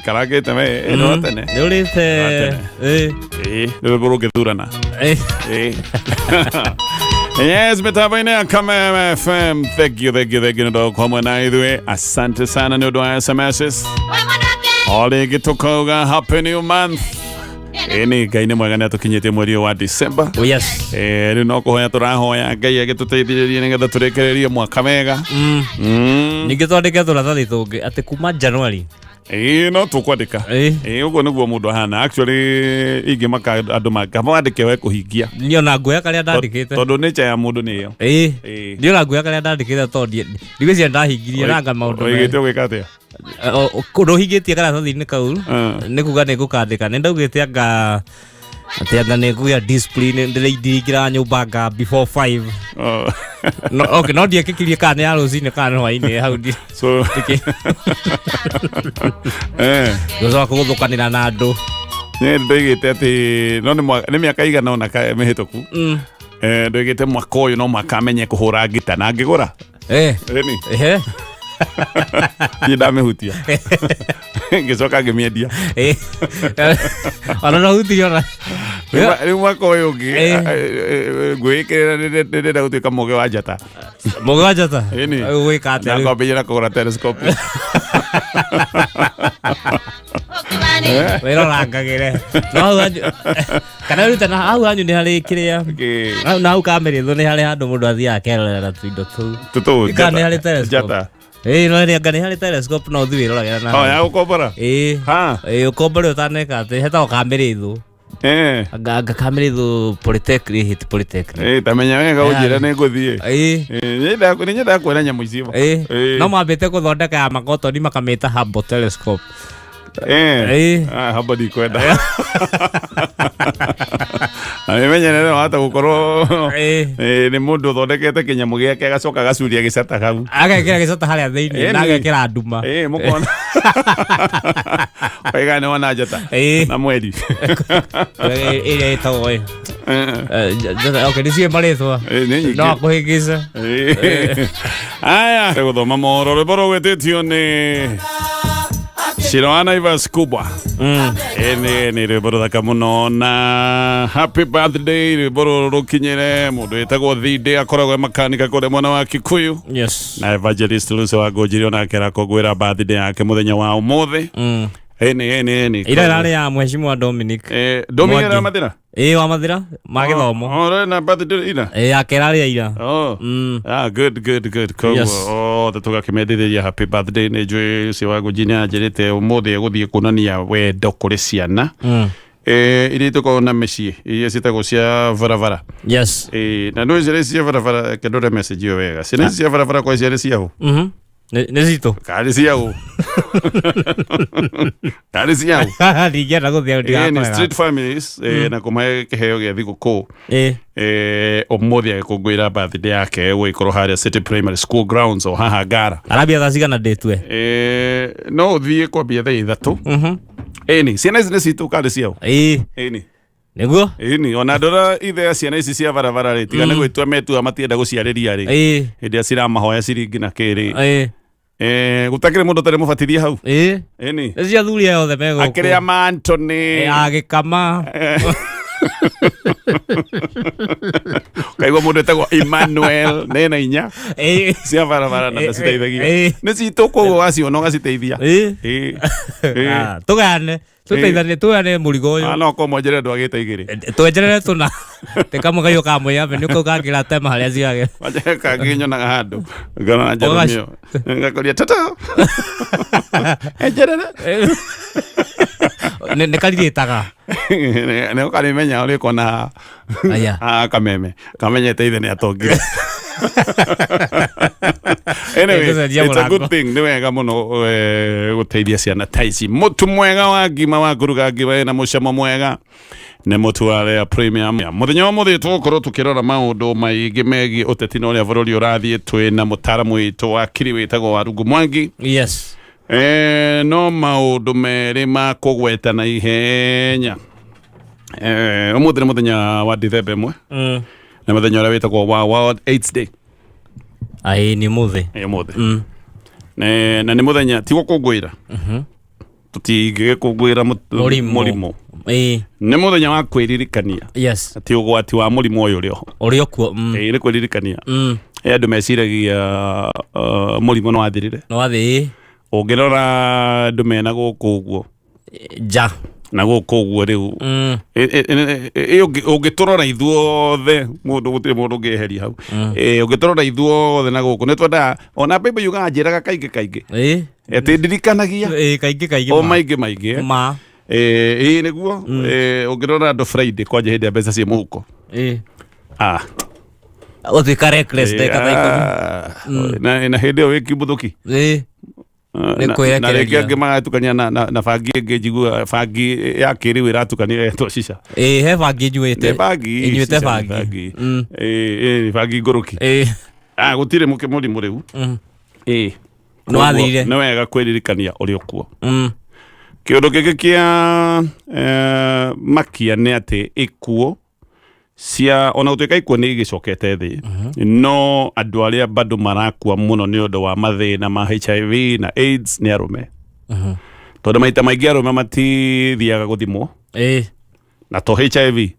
Karangĩte we ĩno tene. Nĩ ũrĩte. Tene. Ĩ. Ĩ, rwĩmbo rũngĩthurana. Ĩ. Ĩ. Yes, mitambo-inĩ ya Kameme FM. Thank you, thank you, thank you nĩ ũndũ wa hamwe na ithuĩ. Asante sana nĩ ũndũ wa SMSs. O rĩngĩ tũkauga happy new month. Ĩ nĩ Ngai nĩ mwega nĩ atũkinyĩtie mweri ũyũ wa December. Oh, yes. Eh, rĩu no kũhoya tũrahoya Ngai agĩtũteithĩrĩrie nĩgetha tũrĩkĩrĩrie mwaka wega. Ningĩ twandĩke tũratathi tũngĩ atĩ kuma January. Ĩĩ no tũkwandĩka. Ĩ. Ĩĩ ũguo nĩguo mũndũ ahana. Actually ingĩmaka andũ mangĩkaba wandĩke we kũhingia. Niĩ ona nguoya karĩa ndandĩkĩte. Tondũ nature ya mũndũ nĩ ĩyo. Ĩ. Ĩ. Niĩ ona nguoya karĩa ndandĩkĩte tondũ ndigwĩciria ndahingirie nanga maũndũ Oigĩte ũgĩka atĩa? Ũndũ ũhingĩtie karatathi-inĩ kau nĩ kuga nĩ ngũkandĩka nĩ ndaugĩte anga atĩ anga nĩ ngũgĩa discipline ndĩraingĩra nyũmba anga before 5. Oh. No, okay, no ndiekĩkirie kana nĩ ya rũcinĩ kana nĩ hwainĩ hau ndi So ngĩcoka kũgũthũkanĩra na andũ. Nĩ ndoigĩte atĩ no nĩ nĩ mĩaka igana ũna mĩhĩtũku. Ndoigĩte mwaka ũyũ no mwaka amenye kũhũra ngita na ngĩgũra. Ĩni. Ehe. Niĩ ndamĩhutia. Ngĩcoka ngĩmĩendia. Ona no hutirie ona. Rĩu mwaka ũyũ ũngĩ ngwĩkĩrĩra ndĩrenda gũtuĩka mũgĩ wa njata. Mũgĩ wa njata? Ĩni. Ũgwĩka atĩa Na rĩu? ngwambĩrĩria na kũgũra telescope. Wĩrorangagĩre. No hau hanyu kana wĩrute na hau hanyu nĩ harĩ kĩrĩa. Kĩ- Hau na hau kamĩrĩthũ nĩ harĩ handũ mũndũ athiaga akerorera tũindo tũu. Tũtũ Kana nĩ harĩ telescope. njata. Ĩĩ no nĩ anga nĩ harĩ telescope no ũthiĩ wĩroragĩra na. Oh, ya gũkombora? Ĩĩ. Ha. Ĩĩ ũkombore ũtaneka atĩ hetagwo kamĩrĩthũ. Anga kamĩrĩthũ polytechnic hit polytechnic. Ta menya wega ũnjĩre nĩ ngũthiĩ. Ĩĩ. Nĩ nyendaga kuona nyamũ icio. Ĩĩ. Ĩĩ. No mambĩte gũthondeka ya makotoni makamĩta Hubble telescope. Ĩĩ. Ah, haba ndikwenda. Na wĩmenyerere wahota gũkorwo Ĩĩ. nĩ mũndũ ũthondekete kĩnyamũ gĩake agacoka agacuria gĩcata hau. Agekĩra gĩcata harĩa thĩinĩ na Ĩni. agekĩra nduma. Ĩĩ, mũkona. Waiga nĩ wona njata Ĩĩ. na mweri. Ĩrĩa ĩtagwo ĩ. Njata, okay, nĩ ciĩ marĩtwa. Nĩ nyingĩ. No akũhĩngĩce. Aya, gũthoma mohoro rwĩmbo rũgwĩtĩtio nĩ Shiro wa Naivas kubwa. Ĩĩ nĩ rwĩmbo rũthaka mũno na happy birthday rwĩmbo rũrũ rũkinyĩre mũndũ wĩtagwo Thinde akoragwo e makanika kũrĩa mwena wa Kikuyu. Na Evangelist Lucy wa Ngũnjiri onake arakũngũĩra birthday yake mũthenya wa ũmũthĩ. Ĩni ĩni ĩni. Ira ĩrarĩ ya mheshimiwa Dominic. Dominic Mwangi. wa Mathĩra? Ĩĩ wa Mathĩra ma gĩthomo. Oh, rĩ na birthday ira? Ĩĩ yake ĩrarĩ ya ira. Oh. Ah, good, good, good. Koguo othe tũgakĩmendithĩria happy birthday nĩ njũĩ ũcio wa Ngũnji nĩ anjĩrĩte ũmũthĩ egũthiĩ kuonania wendo kũrĩ ciana. Iria itũkoragwo na mĩciĩ iria ciĩtagwo cia barabara. Na nĩ ciana ici cia barabara reke ndore message ĩyo wega. Ciana ici cia barabara kwa ciarĩ cia ũ? Nĩ citũ. Kana nĩ cia ũ? Kana nĩ cia ũ? Ndingĩenda gũthiĩ Ĩĩ, nĩ ndigakorera. street families na kũmahe kĩheo gĩa thigũkũ. Ũmũthĩ agĩkũngũĩra birthday yake gũgĩkorwo harĩa City Primary School grounds o haha Ngara. Arambia thaa cigana ndĩtue? No ũthiĩ kwambia thaa 3. Ĩni, ciana ici nĩ citũ kana nĩ ciao? Ĩĩ. Ĩni. Nĩguo? Ĩni, ona ndora ithe ya ciana ici cia barabara rĩ, tiga nĩ gwĩtua metua matienda gũciarĩria rĩ. Hĩndĩ ĩrĩa ciramahoya ciringi na kĩ rĩ. Gũtakĩrĩ mũndũ ũtarĩ mũbatithie hau. Ĩni. Nĩ cia athuri aya othe me gũkũ. Akĩrĩa ma Anthony. Agĩkama. Kaigua mũndũ etagwo Emmanuel nena inya cia barabara na ndaciteithagia. Nĩ citũ koguo waciona ũgaciteithia. Ĩĩ. Ah, tũgayane tũteithanie tũgayane mũrigo ũyũ. Ah, no korwo mwenjerere ndwagĩte igĩrĩ. Twenjerere tũna tĩkamwe kaiyo ka mwĩyambe nĩ kau kangĩra tema harĩa ciage. Wanjere kangĩ nyonaga handũ ngona Ũgaci- njeremio ngakoria tata enjerere. Nĩ karirĩtaga. Nĩ ũkarimenya ũrĩ kona Aya. Ah, kameme kamenyete ithe nĩ atongire. Anyway, Nĩngũcenjia it's a mũrango. good thing nĩ wega mũno gũteithia ciana ta ici mũtu mwega wa ngima wa kũruga ngima ĩna mũcamo mwega nĩ mũtu wa Lea Premium. Mũthenya wa mũthĩ tũgũkorwo tũkĩrora maũndũ maingĩ megiĩ ũteti na ũrĩa bũrũri ũrathiĩ twĩ na mũtaaramu witũ wakiri wĩtagwo Warungu Mwangi. No maũndũ merĩ ma kũgweta na ihenya. Ũmũthĩ nĩ mũthenya wa Dithemba 1 na mũthenya ũrĩa wĩtagwo wa World AIDS Day. Aĩ nĩ mũthĩ. Ĩ ũmũthĩ. Na nĩ mũthenya ti gũkũngũĩra. Tũtingĩgĩkũngũĩra Mũrimũ. mũrimũ. Ĩĩ. Nĩ mũthenya wa kwĩririkania Yes. atĩ ũgwati wa mũrimũ ũyũ ũrĩ oho. Ũrĩ okuo. Ĩĩ, nĩ kwĩririkania. Andũ meciragia mũrimũ no wathirire. No wathĩ. Ũngĩrora andũ mena gũkũ ũguo Nja. Na gũkũ ũguo rĩu, ũngĩtũrora ithuothe, mũndũ gũtirĩ mũndũ ũngĩeheria hau. Ũngĩtũrora ithuothe na gũkũ nĩ twendaga ona Bible yugaga njĩraga kaingĩ kaingĩ atĩ ndirikanagia. Ĩĩ, kaingĩ kaingĩ. O Ma. maingĩ maingĩ. Ma. Ĩĩ nĩguo. Ũngĩrora andũ Friday kwanja hĩndĩ ya mbeca ciĩ mũhuko, ah. Ũtuĩka reckless ndagĩka thaa 10. Ah, na hĩndĩ ĩyo wĩ kimbũthũki. Ĩĩ. Nĩ Na kwĩrekereria. rĩngĩ angĩ magatukania na bangi ĩngĩ, njiguaga bangi ya kĩrĩu ĩratukanio ĩgetwo cica. Ĩĩ, he bangi nyuĩte. Nĩ bangi. Ĩnyuĩte cica nĩ bangi. Bangi. Ĩĩ, ĩĩ, bangi ngũrũki. Ah, gũtirĩ mũkĩ mũrimũ rĩu. Ĩĩ. Nĩ wathirire. Nĩ wega kwĩririkania ũrĩ ũkuo. Kĩũndũ kĩngĩ kĩa makia nĩ atĩ ikuũ cia, ona gũtuĩka ikuũ nĩ igĩcokete thĩ, no andũ arĩa bado marakua mũno nĩ ũndũ wa mathĩna ma HIV na AIDS nĩ arũme, tondũ maita maingĩ arũme matithiaga gũthimwo na to HIV,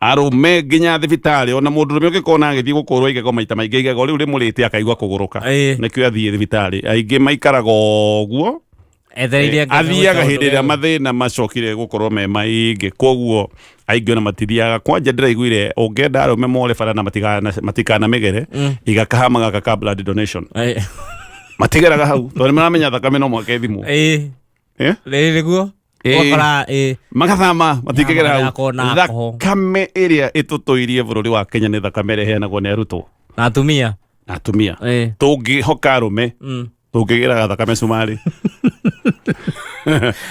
arũme nginya thibitarĩ. Ona mũndũrũme ũngĩkona agĩthiĩ gũkũrwo igego, maita maingĩ igego rĩu rĩmũrĩte akaigua kũgũrũka, nĩkĩo athiĩ thibitarĩ. Aingĩ maikaraga ũguo. Etereire nginya Athiaga gwĩka hĩndĩ ĩrĩa ũndũ. Mathĩna macokire gũkorwo me maingĩ, koguo aingĩ ona matithiaga. Kwanja ndĩraiguire ũngĩenda arũme more bara na matikanamĩgere, iga kahama gaka ka blood donation. Matigeraga hau tondũ nĩmaramenya thakame no mwaka ĩthimwo. Eh? Rĩrĩ nĩguo. Ũgakora Magathama matingĩgera hau. Magakorwo na alcohol. Thakame ĩrĩa ĩtũtũirie bũrũri wa Kenya nĩ thakame ĩrĩa ĩheanagwo nĩ arutwo na atumia. Na atumia. Tũngĩhoka arũme, tũngĩgĩraga thakame cumarĩ,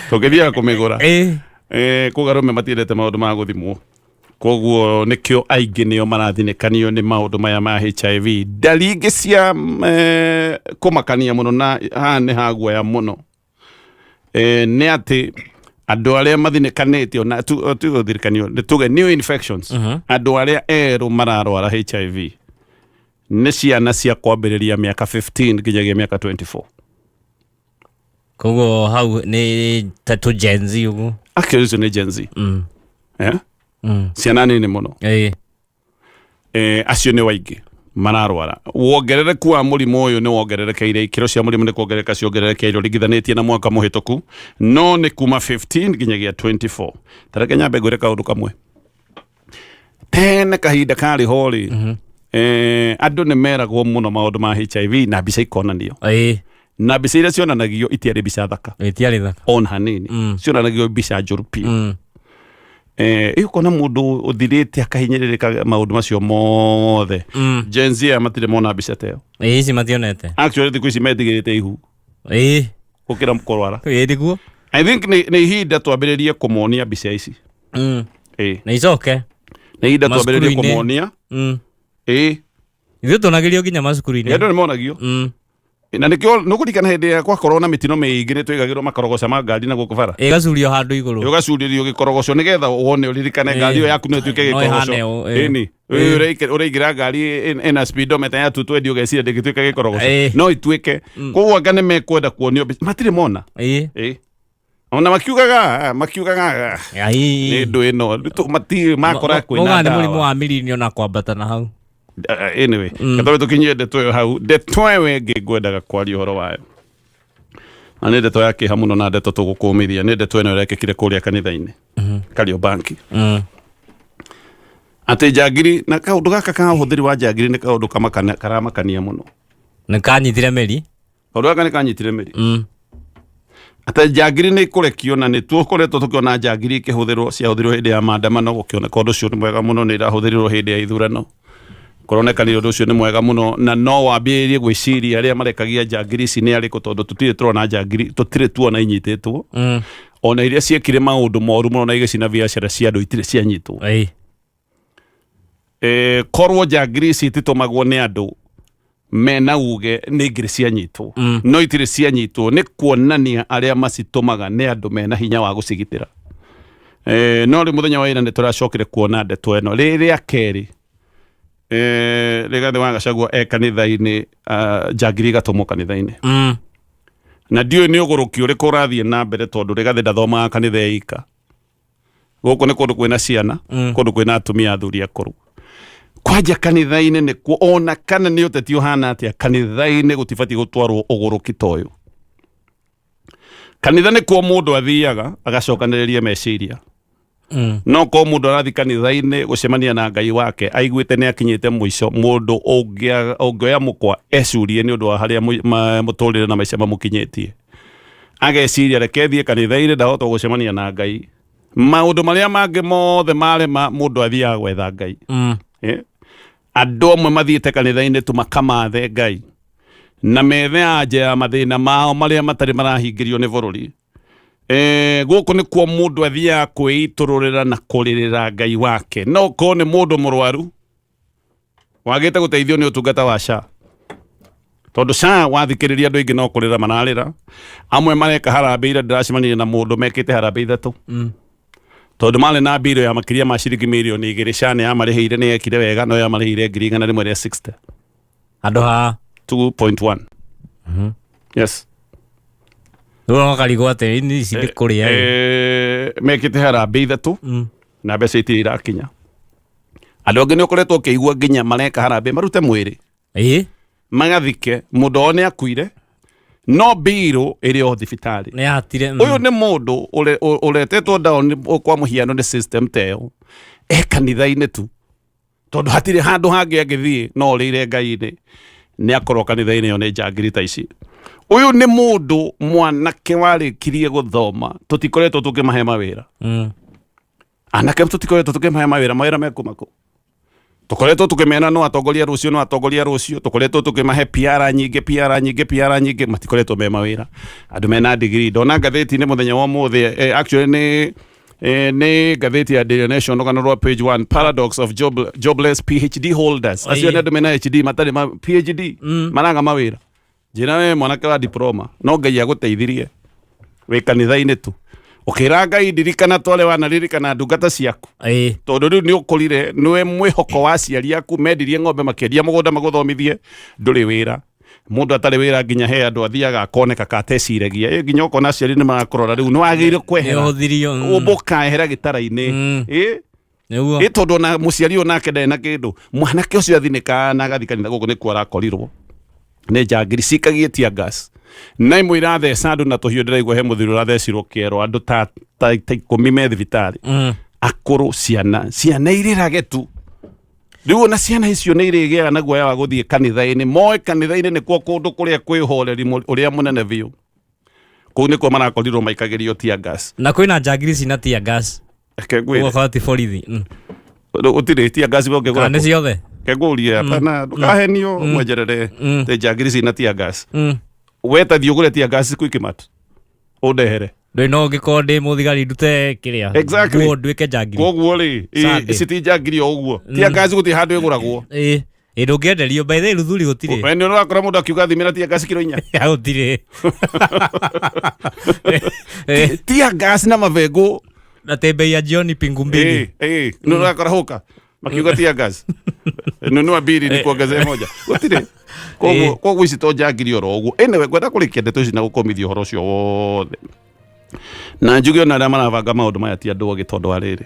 tũngĩthiaga kũmĩgũra. Koguo arũme matiendete maũndũ ma gũthimwo, koguo nĩkĩo aingĩ nĩo marathinĩkanio nĩ maũndũ maya ma HIV. Ndari ingĩ cia kũmakania mũno na haha nĩ haguoya mũno, nĩ atĩ andũ arĩa mathinĩkanĩtio na tu gũthirĩkanio nĩ tuge new infections, andũ arĩa erũ mararwara HIV nĩ ciana cia kwambĩrĩria mĩaka 15 nginyagia mĩaka 24. Koguo hau nĩ ta tũ Gen Z ũguo. Actually ũcio nĩ Gen Z. Eh? Ciana nini mũno. Acio nĩ waingĩ mararwara. Wongerereku wa mũrimũ ũyũ nĩ wongererekeire, ikĩro cia mũrimũ nĩ kuongerereka ciongererekeire ũringithanĩtie na mwaka mũhĩtũku, no nĩ kuma 15 nginyagia 24. Tareke nyambe ngwĩre kaũndũ kamwe. Tene kahinda karĩ ho rĩ, andũ nĩ meragwo mũno maũndũ ma HIV na mbica ikonanio, na mbica iria cionanagio itiarĩ mbica thaka. Ĩtiarĩ thaka. On hanini. Cionanagio mbica njũru biũ. Ĩ ũkona mũndũ ũthirĩte akahinyĩrĩrĩka maũndũ macio mothe. Gen Z aya matirĩ mona mbica ta ĩyo. Ĩĩ, ici mationete. Actually thikũ ici metigĩrĩte ihu gũkĩra kũrwara. Ĩĩ, nĩguo. I think nĩ ihinda twambĩrĩrie kũmonia mbica ici. Na icoke Nĩ ihinda twambĩrĩrie macukuru-inĩ. kũmonia. Ithuĩ tuonagĩrio nginya macukuru-inĩ. Andũ nĩ monagio. Na nĩkĩo nĩũkũririkana hĩndĩ ĩrĩa kwakorwo na mĩtino mĩingĩ nĩ twĩgagĩrwo makorogoca ma ngari na gũkũ bara. Ĩgacurio handũ igũrũ. Ũgacurĩrio gĩkorogoco nĩgetha wone ũririkane ngari ĩyo yaku no ĩtuĩke No ĩhane gĩkorogoco. ũũ, ĩĩ. Ĩni ũraingĩra ngari ĩna speedometer ya 220 ũgeciria ndĩngĩtuĩka gĩkorogoco. No ituĩke. Koguo anga nĩ mekwenda kuonio mbica matirĩ mona. Ona makiugaga Ai. Nĩ ndũ ĩno mati makora kwĩna Maugaga nĩ mũrimũ ndawa. wa mirinio na kwambata na hau. Anyway, gatore tũkinyie ndeto ĩyo hau. Ndeto ĩyo ĩngĩ ngwendaga kwaria ũhoro wayo na nĩ ndeto ya kĩeha mũno na ndeto tũgũkũmithia nĩ ndeto ĩno ĩrekĩkire kũrĩa kanitha-inĩ Kariobangi, atĩ njangiri na kaũndũ gaka ka ũhũthĩri wa njangiri nĩ kaũndũ karamakania mũno. Nĩ kanyitire mĩri. Kaũndũ gaka nĩ kanyitire mĩri, atĩ njangiri nĩ ikũrekio, na nĩ tũkoretwo tũkĩona njangiri ikĩhũthĩrwo, ciahũthĩrwo hĩndĩ ya maandamano gũkĩoneka ũndũ ũcio nĩ mwega mũno, nĩ irahũthĩrirwo hĩndĩ ya ithurano kũronekanire ũndũ ũcio nĩ mwega mũno, na no wambĩrĩrie gwĩciria arĩa marekagia njangiri ici nĩ arĩkũ, tondũ tũtirĩ tũrona njangiri, tũtirĩ tuona inyitĩtwo. Ona iria ciekire maũndũ moru mũno na igĩcina biacara cia andũ itirĩ cianyitwo. Korwo njangiri ici ititũmagwo nĩ andũ mena uge nĩ ngiri cianyitwo, no itirĩ cianyitwo, nĩ kuonania arĩa macitũmaga nĩ andũ mena hinya wa gũcigitĩra. No rĩ mũthenya wa ira nĩ tũracokire kuona ndeto ĩno rĩrĩa kerĩ, Rigathĩ wa Gachagua e kanitha-inĩ, njangiri igatũmwo kanitha-inĩ. Na ndiũĩ nĩ ũgũrũki ũrĩkũ ũrathiĩ na mbere, tondũ Rigathĩ ndathomaga kanitha ĩika. Gũkũ nĩ kũndũ kwĩna ciana, kũndũ kwĩna atumia, athuri akũrũ. Kwanja kanitha-inĩ nĩkuo, ona kana nĩ ũteti ũhana atĩa, kanitha-inĩ gũtibatiĩ gũtwarwo ũgũrũki ta ũyũ. Kanitha nĩkuo mũndũ athiaga agacokanĩrĩria meciria. No korwo mũndũ arathiĩ kanitha-inĩ gũcemania na Ngai wake aiguĩte nĩ akinyĩte mũico, mũndũ ũngĩoya mũkwa ecurie nĩ ũndũ wa harĩa mũtũrĩre na maica mamũkinyĩtie, ageciria reke thiĩ kanitha-inĩ, ndahota gũcemania na Ngai. Maũndũ marĩa mangĩ mothe marema, mũndũ athiaga gwetha Ngai. Andũ amwe mathiĩte kanitha-inĩ tu makamathe Ngai na methe anja ya mathĩna mao marĩa matarĩ marahingĩrio nĩ bũrũri. Gũkũ nĩkuo mũndũ athiaga kwĩitũrũrĩra na kũrĩrĩra Ngai wake. No korwo nĩ mũndũ mũrwaru wagĩte gũteithio nĩ ũtungata wa SHA, tondũ SHA wathikĩrĩria andũ aingĩ no kũrĩra mararĩra. Amwe mareka harambĩ. Ira ndĩracemanirie na mũndũ mekĩte harambĩ 3 tondũ marĩ na mbirũ ya makĩria ma ciringi mirioni 2. SHA nĩ yamarĩhĩire, nĩ yekire wega, no yamarĩhĩire 160,000. Andå ha? 2.1, yes. Rä u karigwo atä ini ici ndä kå rä a. Mekĩte harambĩ 3 na mbeca itirĩ irakinya. Andũ angĩ nĩ ũkoretwo ũkĩigua nginya mareka harambĩ marute mwĩrĩ, magathike mũndũ wao nĩ akuire, no mbirũ ĩrĩ o thibitarĩ. Nä yatire. Ũyũ nĩ mũndũ ũretetwo down kwa mũhiano nĩ system ta ĩyo e kanitha-inĩ tu, tondũ hatirĩ handũ hangĩ angĩthiĩ no ũrĩire Ngai-inĩ, nĩ akorwo kanitha-inĩ ĩyo nĩ njangiri ta ici. Ũyũ nĩ mũndũ mwanake warĩkirie gũthoma, tũtikoretwo tũkĩmahe mawĩra. Anake tũtikoretwo tũkĩmahe mawĩra. Mawĩra mekuma kũ? Tũkoretwo tũkĩmena no atongoria rũciũ, no atongoria rũciũ. Tũkoretwo tũkĩmahe PR nyingĩ, PR nyingĩ, PR nyingĩ, matikoretwo me mawĩra. Andũ mena degree, ndona ngathĩti-inĩ mũthenya wa ũmũthĩ, actually nĩ ngathĩti ya Daily Nation, rũgano rwa page 1, paradox of jobless PhD holders. Acio nĩ andũ mena HD matarĩ ma PhD maraga mawĩra. Njĩra we mwanake wa diploma, no Ngai agũteithirie wĩ kanitha-inĩ tu ũkĩra Ngai, ndirikana tware wanaririkana ndungata ciaku, tondũ rĩu nĩ ũkũrire, nĩwe mwĩhoko wa aciari aku. Mendirie ng'ombe, makĩendia mũgũnda magũthomithie, ndũrĩ wĩra. Mũndũ atarĩ wĩra, nginya he andũ athiaga akoneka kateciragia ĩ, nginya ũkona aciari nĩ marakũrora, rĩu nĩ wagĩrĩire kwehera. Nä å hå thirio. Ũmbũkahera gĩtara-inĩ. Nä guo. Ĩ tondũ ona mũciari ũyũ nake ndarĩ na kĩndũ, mwanake ũcio athinĩkaga na agathi kanitha. Gũkũ nĩkuo arakorirwo nĩ njangiri cikagie tear gas na imwe iratheca andũ na tũhiũ. Ndĩraigua he mũthuri ũrathecirwo kĩero, andũ ta 10 me thibitarĩ, akũrũ, ciana. Ciana irĩrage tu. Rĩu ona ciana icio nĩ irĩgĩaga na guoya wa gũthiĩ kanitha-inĩ. Moĩ kanitha-inĩ nĩkuo kũndũ kũrĩa kwĩ ũhoreri ũrĩa mũnene biũ. Kũu nĩkuo marakorirwo maikagĩrio tear gas. Na kwä na njangiri cina tear gas. Reke ngwĩre. Ũguo ti borithi. Gũtirĩ tear gas we ũngĩgũra. Kana nĩ ciothe? Kengũrie, hapana, ndũkahenio mwenjerere te njangiri cina tear gas. We ta thiĩ ũgũre tear gas Quickmart ũndehere. Ndå no ngä korwo ndä må thigari ndute kä rä a Exactly. nguo nduä njangiri. Koguo rĩ, Sunday. ici ti njangiri o ũguo. Tear gas gũtirĩ handũ ĩgũragwo. Ä ä ndå ngä enderio by the way, Luthuli gå tirä. We nĩ ũrakora mũndũ akiuga thimĩra tear gas kiro 4. Gå tirä. Tear gas na mabengũ. Na tä mbei ya jioni pingu mbili. Nĩ ũrakora hũka makiuga tear gas nunua mbili ni kuongezea moja. Gũtirĩ. Koguo ici to njangiri oro ũguo. Anyway, ngwenda kũrĩkia ndeto ici na gũkũmithia ũhoro ũcio wothe na njuge ona arĩa marabanga maũndũ maya ti andũ ogĩ, tondũ wa rĩrĩ,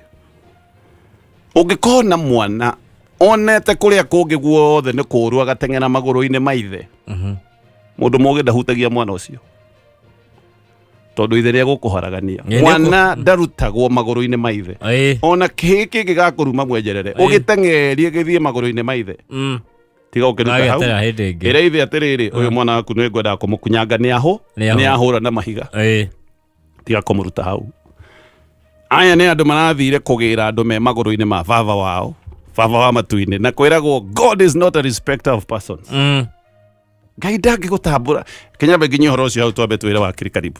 ũngĩkona mwana onete kũrĩa kũngĩ guothe nĩ kũũru agateng'era magũrũ-inĩ ma ithe, mũndũ mũgĩ ndahutagia mwana ũcio, tondũ ithe nĩ egũkũharagania. Mwana ndarutagwo magũrũ-inĩ ma ithe. Ona kĩhĩ kĩngĩgakũruma mwenjerere, ũgĩteng'erie gĩthiĩ magũrũ-inĩ ma ithe, tiga ũkĩruta hau. Ageterera hĩndĩ ĩngĩ. Ĩra ithe atĩrĩrĩ, ũyũ mwana waku nĩ ngwendaga kũmũkunyanga, nĩ ahũ Nĩ ahũ. nĩ ahũra na mahiga. Tiga kũmũruta hau. Aya nĩ andũ marathire kũgĩra andũ me magũrũ-inĩ ma baba wao, baba wa matu-inĩ, na kwĩragwo God is not a respecter of persons. Ngai ndangĩgũtambũra. Kenya nginya ũhoro ũcio hau, twambe twĩre wakiri karibu.